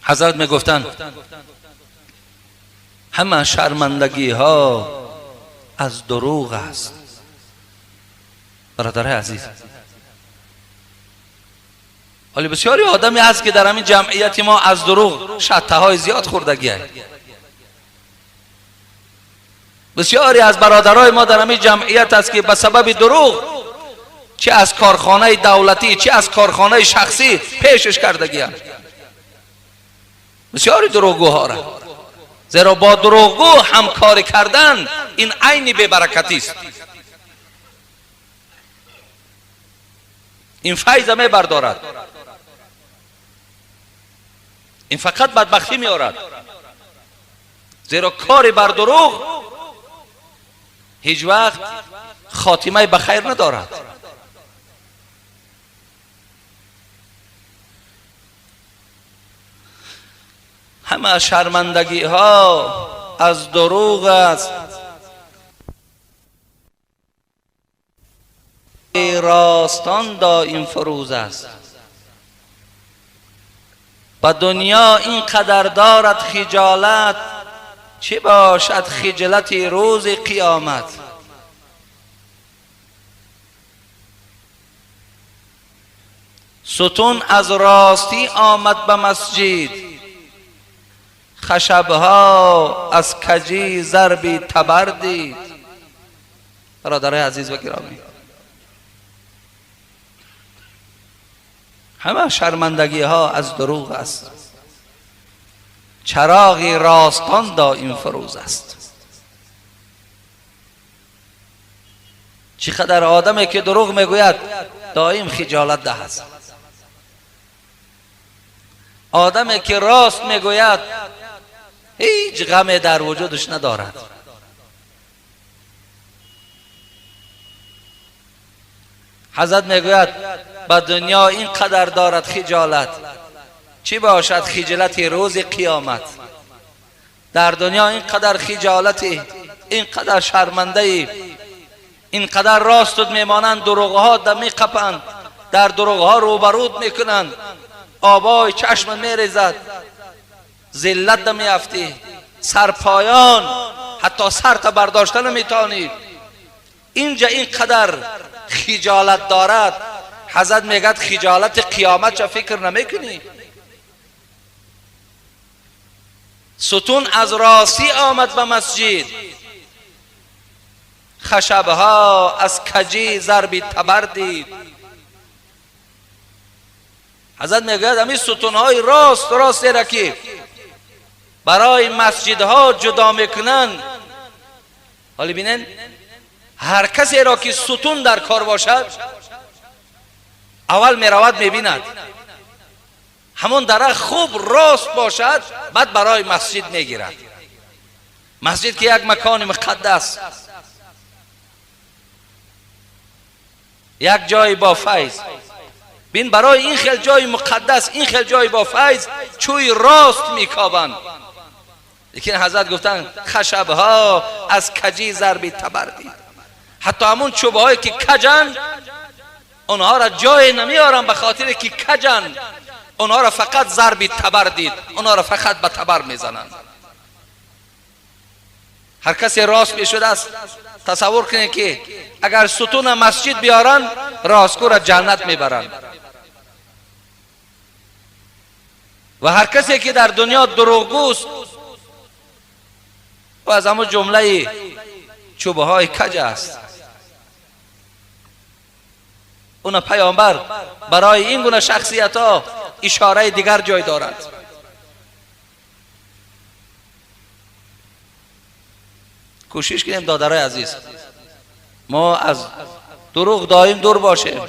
ҳазрат мегуфтанд ҳама шармандагиҳо аз дурӯғ аст. Бародари азиз, ҳоле бисёри одаме ҳаст ки дар ҳамин ҷамъияти мо аз дурӯғ шаттаҳои зиёд хӯрдагианд. Бисёре аз бародарои мо дар ҳамин ҷамъият аст ки ба сабаби дурӯғ чӣ аз корхонаи давлатӣ, чӣ аз корхонаи шахсӣ пешш кардагианд. Бисёри дурӯғгӯҳоро, зеро бо дурӯғгӯ ҳамкорӣ кардан ин айни бебаракатист. Ин файза мебардорад, ин фақат бадбахтӣ меорад, зеро кори бар дурӯғ ҳеҷ вақт хотимаи ба хайр надорад. Ҳама шармандагиҳо аз дурӯғ аст. Ростон доим фурӯз аст. Ба дунё ин қадар дорад хиҷолат, чӣ бошад хиҷолати рӯзи қиёмат? Сутун аз ростӣ омад ба масҷид, хашабҳо аз каҷӣ зарби табар дид. Бародарои азиз ва гиромӣ, ҳама шармандагиҳо аз дурӯғ аст. Чароғи ростон доим фурӯз аст. Чӣ қадар одаме ки дурӯғ мегӯяд доим хиҷолат даҳ аст. Одаме ки рост мегӯяд ҳеҷ ғаме дар вуҷудаш надорад. Ҳазрат мегӯяд ба дунё ин қадар дорад хиҷолат, чӣ бошад хиҷолати рӯзи қиёмат? Дар дунё ин қадар хиҷолати, ин қадар шармандаи, ин қадар ростут мемонанд, дурӯғҳо да меқапанд, дар дурӯғҳо рӯбарӯд мекунанд, обои чашм мерезад, зиллат да меафтӣ, сарпоён ҳатто сарта бардошта наметавонӣ. Инҷа ин қадар хиҷолат дорад. Ҳазрат мегӯяд хиҷолати қиёмат ча фикр намекунӣ? Сутун аз ростӣ омад ба масҷид, хашабҳо аз каҷӣ зарби табар дид. Ҳазрат мегӯяд ҳамин сутунҳои рост ростеро ки барои масҷидҳо ҷудо мекунанд, ҳоле бинед, ҳар касеро ки сутун дар кор бошад аввал меравад мебинад ҳамон дарахт хуб рост бошад, баъд барои масҷид мегирад. Масҷид ки як макони муқаддас, як ҷои бо файз. Бин, барои ин хел ҷои муқаддас, ин хел ҷои бо файз чӯи рост мекобанд. Лекин ҳазрат гуфтанд хашабҳо аз каҷӣ зарби табар дид. Ҳатто ҳамон чӯбҳое ки каҷанд онҳоро ҷое намеоранд ба хотире ки каҷанд, онҳоро фақат зарби табар дид, онҳоро фақат ба табар мезананд. Ҳар касе рост мешудааст, тасаввур кунед ки агар сутуна масҷид биёранд, росткӯра ҷаннат мебаранд. Ва ҳар касе ки дар дунё дурӯғгӯст ва аз ҳамон ҷумлаи чӯбаҳои каҷ аст, уна паёмбар барои ин гуна шахсиятҳо ишораи дигар ҷой дорад. Кӯшиш кунем додарои азиз, мо аз дурӯғ доим дур бошем.